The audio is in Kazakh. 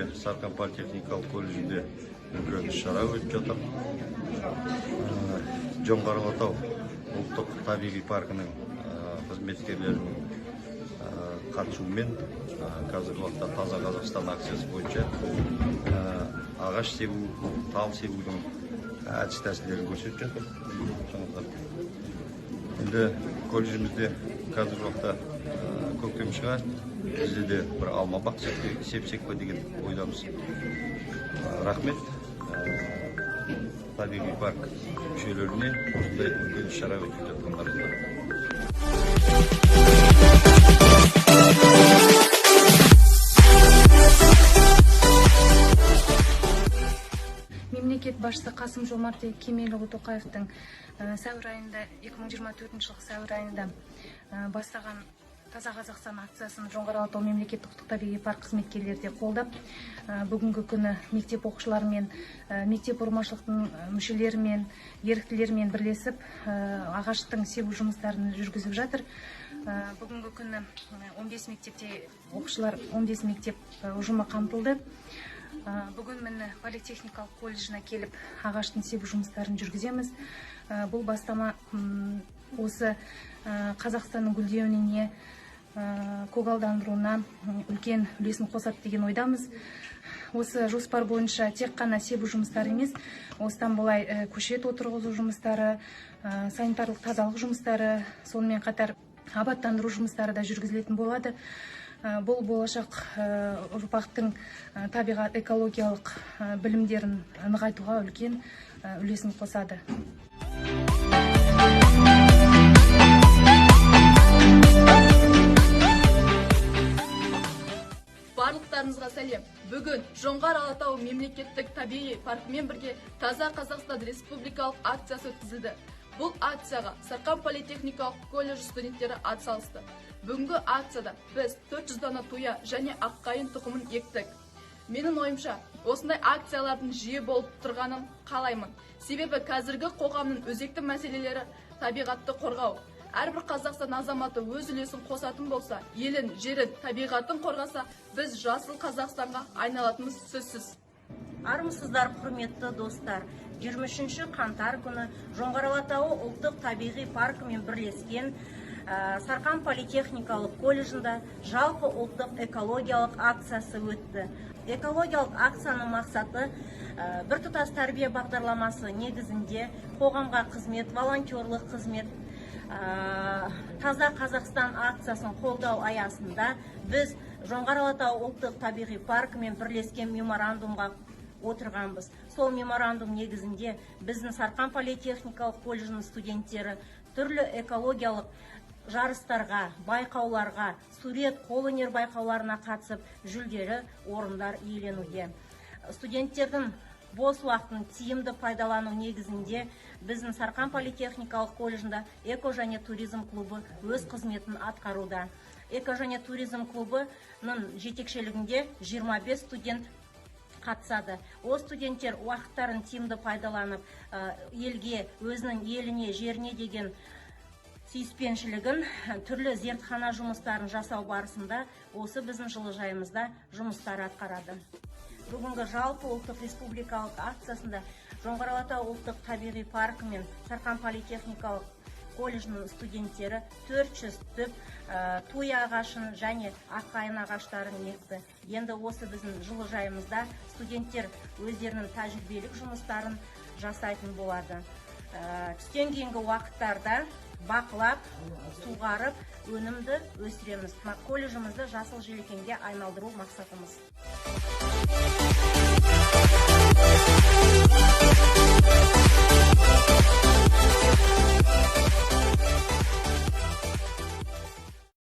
Бүгінде Сарқан политехникалық колледжінде үлкен іс-шара өтіп жатыр. Жоңғар Алатау ұлттық табиғи паркінің қызметкерлерінің қатысуымен қазіргі уақытта Таза Қазақстан акциясы бойынша ағаш себу, тал себудің әдіс тәсілдерін көрсетіп жатыр. Енді колледжімізде қазіргі уақытта көктем шыға, бізде де бір алма бақ сепсек пе деген ойдамыз. Рахмет табиғи парк мүшелеріне осындай үлкен іс-шара өткізіп жатқандарыңызға. Мемлекет басшысы Қасым Жомарт Кемелұлы Тоқаевтың сәуір айында, 2024 жылғы сәуір айында бастаған Таза Қазақстан акциясын Жоңғар Алатау мемлекеттік ұлттық табиғи парк қызметкерлері де қолдап, бүгінгі күні мектеп оқушыларымен, мектеп орманшылықтың мүшелерімен, еріктілермен бірлесіп, ағаштың себу жұмыстарын жүргізіп жатыр. Бүгінгі күні 15 мектепте оқушылар, 15 мектеп ұжымы қамтылды. Бүгін міне политехникалық колледжіне келіп ағаштың себу жұмыстарын жүргіземіз. Бұл бастама осы Қазақстанның гүлденуіне, көгалдандыруына үлкен үлесін қосады деген ойдамыз. Осы жоспар бойынша тек қана себу жұмыстары емес, осыдан былай көшет отырғызу жұмыстары, санитарлық тазалық жұмыстары, сонымен қатар абаттандыру жұмыстары да жүргізілетін болады. Бұл болашақ ұрпақтың табиғат экологиялық білімдерін нығайтуға үлкен үлесін қосады. Барлықтарыңызға сәлем. Бүгін Жоңғар Алатау мемлекеттік табиғи паркімен бірге Таза Қазақстан республикалық акциясы өткізілді. Бұл акцияға Сарқан политехникалық колледж студенттері атсалысты. Бүгінгі акцияда біз 400 дана туя және аққайың тұқымын ектік. Менің ойымша, осындай акциялардың жиі болып тұрғанын қалаймын. Себебі қазіргі қоғамның өзекті мәселелері табиғатты қорғау. Әрбір Қазақстан азаматы өз үлесін қосатын болса, елін, жерін, табиғатын қорғаса, біз жасыл Қазақстанға айналатынымыз сөзсіз. Армысыздар, құрметті достар. 23 қаңтар күні Жоңғар Алатауы ұлттық табиғи паркімен бірлескен Сарқан политехникалық колледжінде жалпы ұлттық экологиялық акциясы өтті. Экологиялық акцияның мақсаты біртұтас тәрбие бағдарламасы негізінде қоғамға қызмет, волонтерлық қызмет, Таза Қазақстан акциясын қолдау аясында біз Жоңғар Алатау ұлттық табиғи паркімен бірлескен меморандумға отырғанбыз. Сол меморандум негізінде біздің Сарқан политехникалық колледжінің студенттері түрлі экологиялық жарыстарға, байқауларға, сурет, қолөнер байқауларына қатысып, жүлделі орындар иеленуде. Студенттердің бос уақытын тиімді пайдалану негізінде біздің Сарқан политехникалық колледжінде эко және туризм клубы өз қызметін атқаруда. Эко және туризм клубының жетекшілігінде 25 студент қатысады. Ол студенттер уақыттарын тиімді пайдаланып, елге, өзінің еліне, жеріне деген сүйіспеншілігін түрлі зертхана жұмыстарын жасау барысында осы біздің жылыжайымызда жұмыстар атқарады. Бүгінгі жалпы ұлттық республикалық акциясында Жоңғар Алатау ұлттық табиғи паркі мен Сарқан политехникалық колледжінің студенттері 400 түп туя ағашын және аққайың ағаштарын екті. Енді осы біздің жылыжайымызда студенттер өздерінің тәжірибелік жұмыстарын жасайтын болады. Түстен кейінгі уақыттарда бақылап, суғарып, өнімді өсіреміз. Колледжімізді жасыл желекенге айналдыру мақсатымыз.